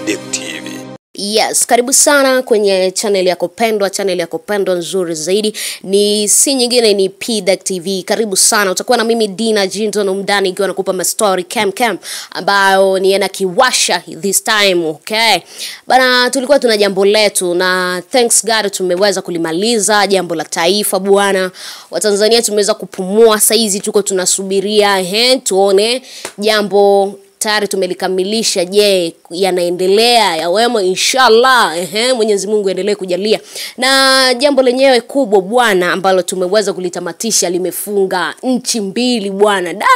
PDEC TV. Yes, karibu sana kwenye channel yako pendwa, channel yako pendwa nzuri zaidi ni si nyingine ni PDEC TV. Karibu sana, utakuwa na mimi Dina Jinton umdani ikiwa nakupa ma story cam cam ambayo ni yanakiwasha this time, okay? Bana, tulikuwa tuna jambo letu na thanks God tumeweza kulimaliza jambo la taifa bwana. Watanzania tumeweza kupumua, saizi tuko tunasubiria tuone jambo tayari tumelikamilisha. Je, yanaendelea yawemo inshallah. Mwenyezi Mungu endelee kujalia. Na jambo lenyewe kubwa bwana ambalo tumeweza kulitamatisha limefunga nchi mbili bwana. Da,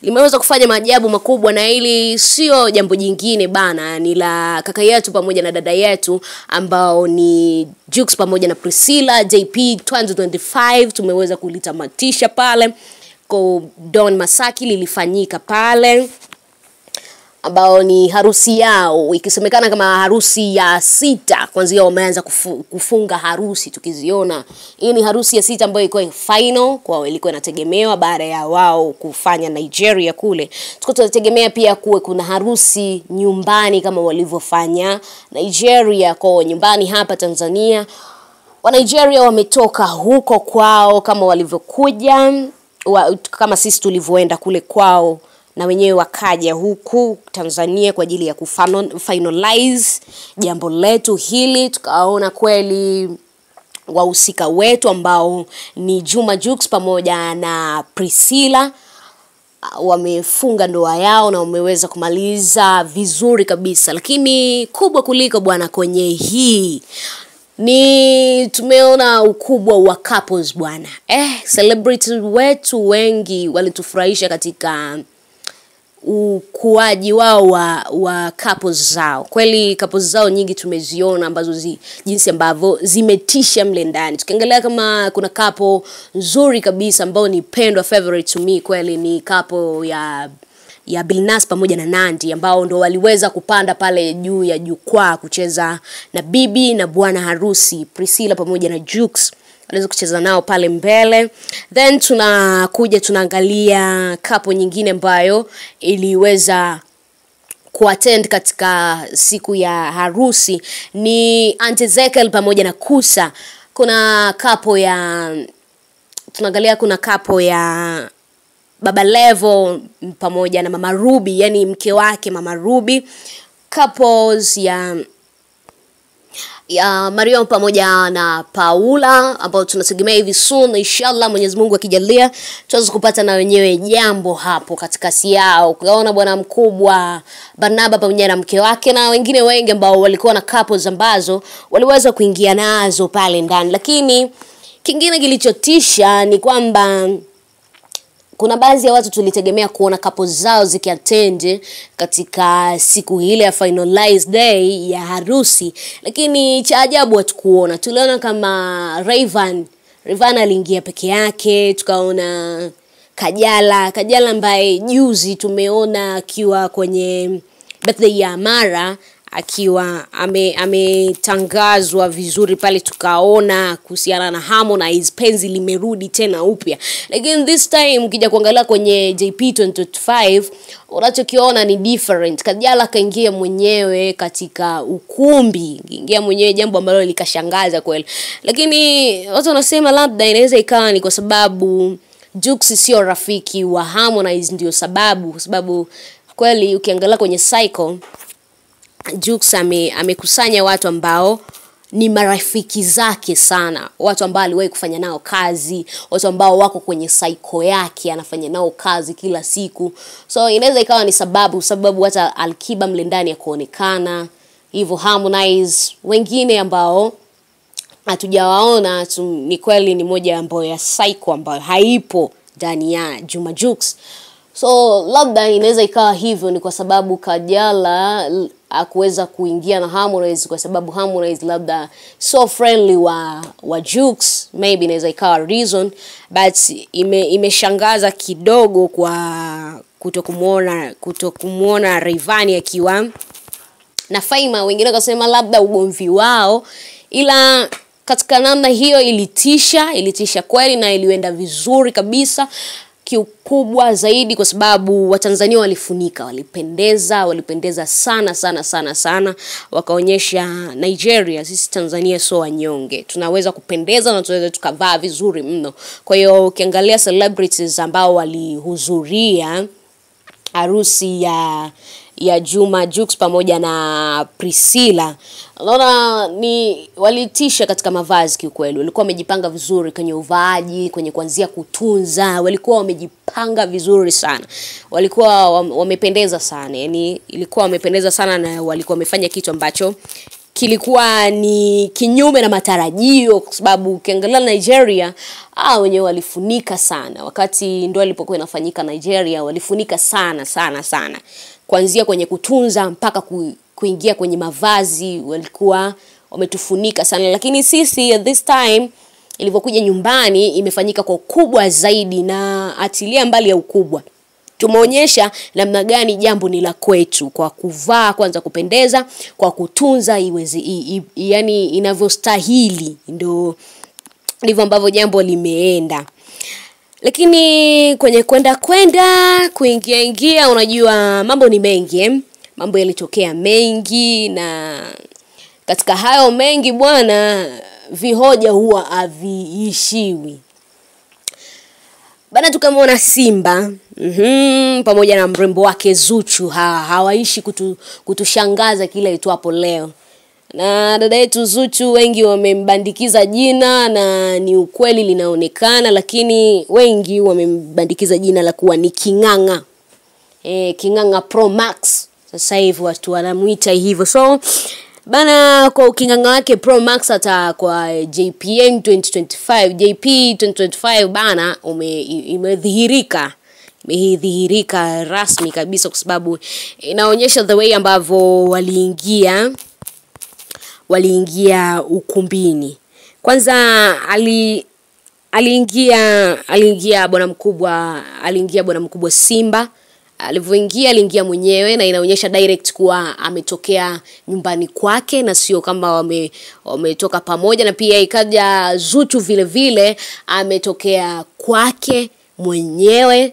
limeweza kufanya maajabu makubwa, na hili sio jambo jingine bana, ni la kaka yetu pamoja na dada yetu ambao ni Jux pamoja na Priscilla JP 2025. Tumeweza kulitamatisha pale kwa Don Masaki, lilifanyika pale ambao ni harusi yao, ikisemekana kama harusi ya 6 kwanzia wameanza kufunga harusi. Tukiziona hii ni harusi ya 6 ambayo ilikuwa final, kwa ilikuwa inategemewa baada ya wao kufanya Nigeria kule. Tuko tunategemea pia kuwe kuna harusi nyumbani kama walivyofanya Nigeria, kwa nyumbani hapa Tanzania. Wa Nigeria wametoka huko kwao kama walivyokuja, kama sisi tulivyoenda kule kwao, na wenyewe wakaja huku Tanzania kwa ajili ya kufinalize jambo letu hili. Tukaona kweli wahusika wetu ambao ni Juma Jux pamoja na Priscilla wamefunga ndoa yao na wameweza kumaliza vizuri kabisa. Lakini kubwa kuliko bwana kwenye hii ni tumeona ukubwa wa couples bwana. Celebrity wetu wengi walitufurahisha katika ukuaji wao wa couples zao. Kweli couples zao nyingi tumeziona ambazo jinsi ambavyo zimetisha mle ndani. Tukiangalia kama kuna couple nzuri kabisa ambao ni pendwa, favorite to me kweli ni couple ya Bilnas pamoja na Nandi, ambao ndo waliweza kupanda pale juu ya jukwaa kucheza na bibi na bwana harusi Priscilla pamoja na Jux. Waliweza kucheza nao pale mbele. Then tunakuja tunaangalia couple nyingine ambayo iliweza kuattend katika siku ya harusi ni Auntie Zekel pamoja na Kusa. Kuna couple ya tunaangalia, kuna couple ya Baba Levo pamoja na Mama Ruby, yani mke wake Mama Ruby. Couples ya Mariam pamoja na Paula ambao tunategemea hivi soon inshallah, Mwenyezi Mungu akijalia tuweze kupata na wenyewe jambo hapo katika yao. Ukaona bwana mkubwa Barnaba pamoja na mke wake na wengine wengi ambao walikuwa na couples ambazo waliweza kuingia nazo pale ndani. Lakini kingine kilichotisha ni kwamba kuna baadhi ya watu tulitegemea kuona couples zao zikiattend katika siku ile ya finalized day ya harusi, lakini cha ajabu hatukuona. Tuliona kama Rayvanny aliingia peke yake, tukaona Kajala ambaye juzi tumeona akiwa kwenye birthday ya Amara akiwa ametangazwa vizuri pale, tukaona kuhusiana na Harmonize penzi limerudi tena upya. Lakini this time ukija kuangalia kwenye JP 2025 unachokiona ni different. Kajala kaingia mwenyewe katika ukumbi, ingia mwenyewe, jambo ambalo likashangaza kweli. Lakini watu wanasema labda inaweza ikawa ni kwa sababu Jux sio rafiki wa Harmonize, ndio sababu, kwa sababu kweli ukiangalia kwenye cycle Jux amekusanya watu ambao ni marafiki zake sana, watu ambao aliwahi kufanya nao kazi, watu ambao wako kwenye cycle yake, anafanya nao kazi kila siku. So inaweza ikawa ni sababu hata Alkiba mle ndani ya kuonekana hivyo, Harmonize, wengine ambao hatujawaona ni kweli ni moja ambayo ya cycle ambayo haipo ndani ya Juma Jux. So labda inaweza ikawa hivyo ni kwa sababu Kajala hakuweza kuingia na Harmonize kwa sababu Harmonize labda so friendly wa Jux, maybe inaweza ikawa reason, but imeshangaza kidogo kwa kutokumuona Rayvanny akiwa na Faima. Wengine wakasema labda ugomvi wao, ila katika namna hiyo ilitisha kweli na ilienda vizuri kabisa. Kiukubwa zaidi kwa sababu Watanzania walifunika, walipendeza sana sana sana sana, wakaonyesha Nigeria sisi Tanzania sio wanyonge, tunaweza kupendeza na tunaweza tukavaa vizuri mno. Kwa hiyo ukiangalia celebrities ambao walihudhuria harusi ya Juma Jux pamoja na Priscilla, unaona ni walitisha katika mavazi kiukweli. Walikuwa wamejipanga vizuri kwenye uvaaji, kwenye kuanzia kutunza, walikuwa wamejipanga vizuri sana. Walikuwa wamependeza sana. Yani ilikuwa wamependeza sana na walikuwa wamefanya kitu ambacho kilikuwa ni kinyume na matarajio, kwa sababu ukiangalia Nigeria wenyewe walifunika sana. Wakati ndoa ilipokuwa inafanyika Nigeria walifunika sana sana sana, kuanzia kwenye kutunza mpaka kuingia kwenye mavazi, walikuwa wametufunika sana. Lakini sisi at this time ilivyokuja nyumbani imefanyika kwa ukubwa zaidi, na atilia mbali ya ukubwa tumeonyesha namna gani jambo ni la kwetu, kwa kuvaa kwanza kupendeza, kwa kutunza iweze yani inavyostahili, ndio ndivyo ambavyo jambo limeenda. Lakini kwenye kwenda kuingia ingia, unajua mambo ni mengi, Mambo yalitokea mengi, na katika hayo mengi bwana, vihoja huwa haviishiwi. Bana tukamwona Simba pamoja na mrembo wake Zuchu, hawaishi kutushangaza kila itwapo leo. Na dada yetu Zuchu wengi wamembandikiza jina, na ni ukweli linaonekana, lakini wengi wamembandikiza jina la kuwa ni King'ang'a. King'ang'a Pro Max sasa hivi watu wanamuita hivyo. So bana, kwa King'ang'a wake Pro Max hata kwa JPM 2025, JP 2025 bana, imedhihirika rasmi kabisa, kwa sababu inaonyesha the way ambavyo waliingia ukumbini. Kwanza aliingia bwana mkubwa Simba. Alivyoingia aliingia mwenyewe, na inaonyesha direct kuwa ametokea nyumbani kwake na sio kama wametoka pamoja. Na pia ikaja Zuchu vile vile ametokea kwake mwenyewe,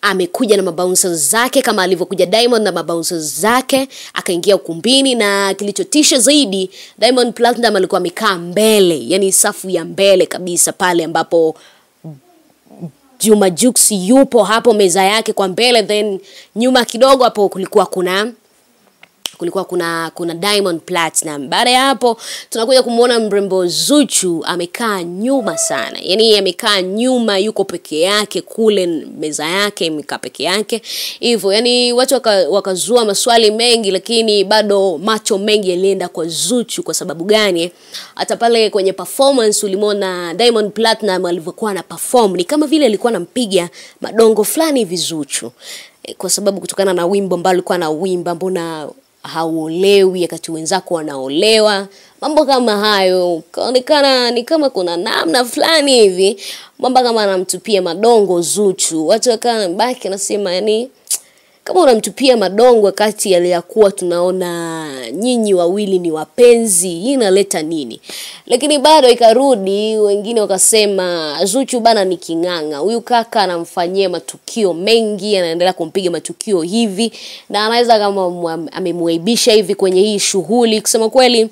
amekuja na mabouncers zake kama alivyokuja Diamond na mabouncers zake, akaingia ukumbini. Na kilichotisha zaidi, Diamond Platinum alikuwa amekaa mbele, yani safu ya mbele kabisa pale ambapo Juma Jux yupo hapo meza yake kwa mbele, then nyuma kidogo hapo kulikuwa kuna Diamond Platinum. Baada ya hapo tunakuja kumuona mrembo Zuchu amekaa nyuma sana. Yani amekaa nyuma, yuko peke yake kule, meza yake imekaa peke yake hivyo. Yani watu wakazua maswali mengi, lakini bado macho mengi yalienda kwa Zuchu. Kwa sababu gani? Hata pale kwenye performance ulimwona Diamond Platinum alivyokuwa na perform, ni kama vile alikuwa anampiga madongo fulani hivi Zuchu, kwa sababu kutokana na wimbo ambao alikuwa anauimba, mbona hauolewi wakati wenzako wanaolewa, mambo kama hayo. Kaonekana ni kama kuna namna fulani hivi mambo kama anamtupia madongo Zuchu. Watu wakabaki nasema yani kama unamtupia madongo wakati yaliyakuwa tunaona nyinyi wawili ni wapenzi, hii inaleta nini? Lakini bado ikarudi wengine wakasema Zuchu bana ni king'ang'a, huyu kaka anamfanyia matukio mengi, anaendelea kumpiga matukio hivi, na anaweza kama amemuaibisha hivi kwenye hii shughuli. Kusema kweli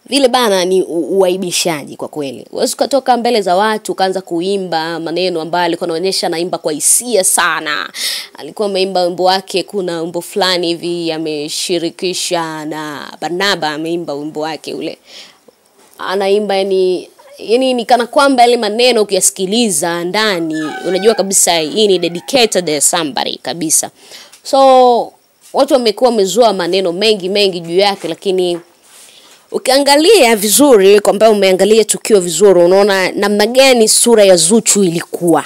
vile bana ni uaibishaji kwa kweli. Wewe ukatoka mbele za watu ukaanza kuimba maneno ambayo alikuwa anaonyesha anaimba kwa hisia sana. Alikuwa ameimba wimbo wake, kuna wimbo fulani hivi ameshirikisha na Barnaba, ameimba wimbo wake ule. Anaimba yani ni kana kwamba yale maneno ukiyasikiliza ndani unajua kabisa hii ni dedicated to somebody kabisa. So watu wamekuwa wamezua maneno mengi mengi juu yake, lakini ukiangalia vizuri, kwamba umeangalia tukio vizuri, unaona namna gani sura ya Zuchu ilikuwa.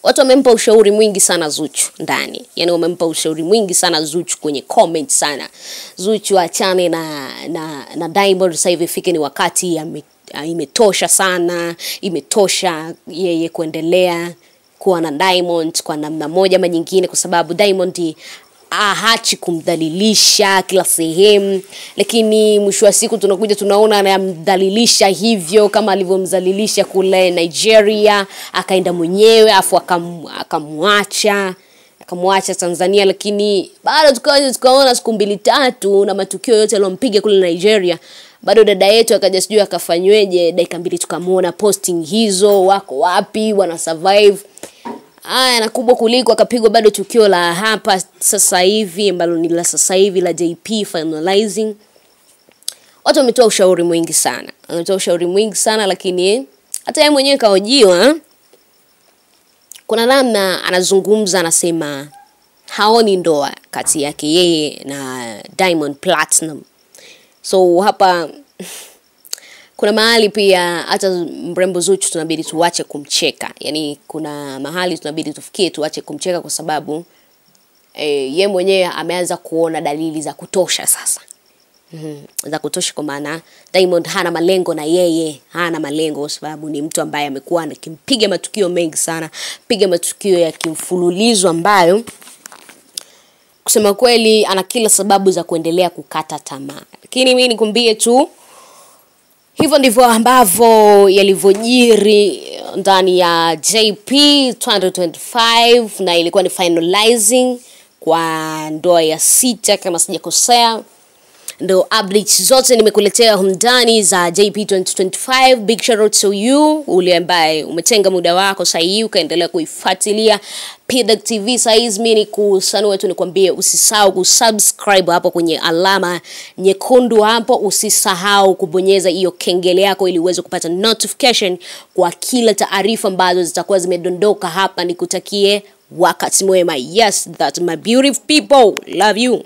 Watu wamempa ushauri mwingi sana Zuchu ndani. Yani wamempa ushauri mwingi sana Zuchu kwenye comment sana. Zuchu achane na Diamond sasa hivi, ifike ni wakati imetosha sana, imetosha yeye kuendelea kuwa na Diamond kwa namna moja ama nyingine, kwa sababu Diamond Hachi kumdhalilisha kila sehemu, lakini mwisho wa siku tunakuja tunaona anamdhalilisha hivyo kama alivyomdhalilisha kule Nigeria, akaenda mwenyewe afu akamwacha Tanzania. Lakini bado tukaona siku mbili tatu na matukio yote aliyompiga kule Nigeria, bado dada yetu akaja sijui akafanyweje, dakika mbili tukamuona posting hizo, wako wapi, wana survive. Aya, na kubwa kuliko akapigwa bado tukio la hapa sasa hivi ambalo ni la sasa hivi la JP finalizing. Watu wametoa ushauri mwingi sana. Wametoa ushauri mwingi sana, lakini hata yeye mwenyewe kaojiwa. Kuna namna anazungumza, anasema haoni ndoa kati yake yeye na Diamond Platinum. So hapa kuna mahali pia hata mrembo Zuchu tunabidi tuache kumcheka. Yaani kuna mahali tunabidi tufikie tuache kumcheka, kwa sababu ye mwenyewe ameanza kuona dalili za kutosha sasa. Za kutosha, kwa maana Diamond hana malengo na yeye, hana malengo kwa sababu ni mtu ambaye amekuwa akimpiga matukio mengi sana, piga matukio ya kimfululizo ambayo kusema kweli ana kila sababu za kuendelea kukata tamaa. Lakini mimi nikwambie tu, hivyo ndivyo ambavyo yalivyojiri ndani ya JP 2025, na ilikuwa ni finalizing kwa ndoa ya 6 kama sijakosea. Ndo updates zote nimekuletea humdani za JP 2025. Big shout out to you ule ambaye umetenga muda wako sasa hivi ukaendelea kuifuatilia PDAC TV. Sasa hizi mimi nikusanue tu nikwambie usisahau kusubscribe hapo kwenye alama nyekundu hapo, usisahau kubonyeza hiyo kengele yako ili uweze kupata notification kwa kila taarifa ambazo zitakuwa zimedondoka hapa. Nikutakie wakati mwema. Yes, that's my beautiful people. Love you.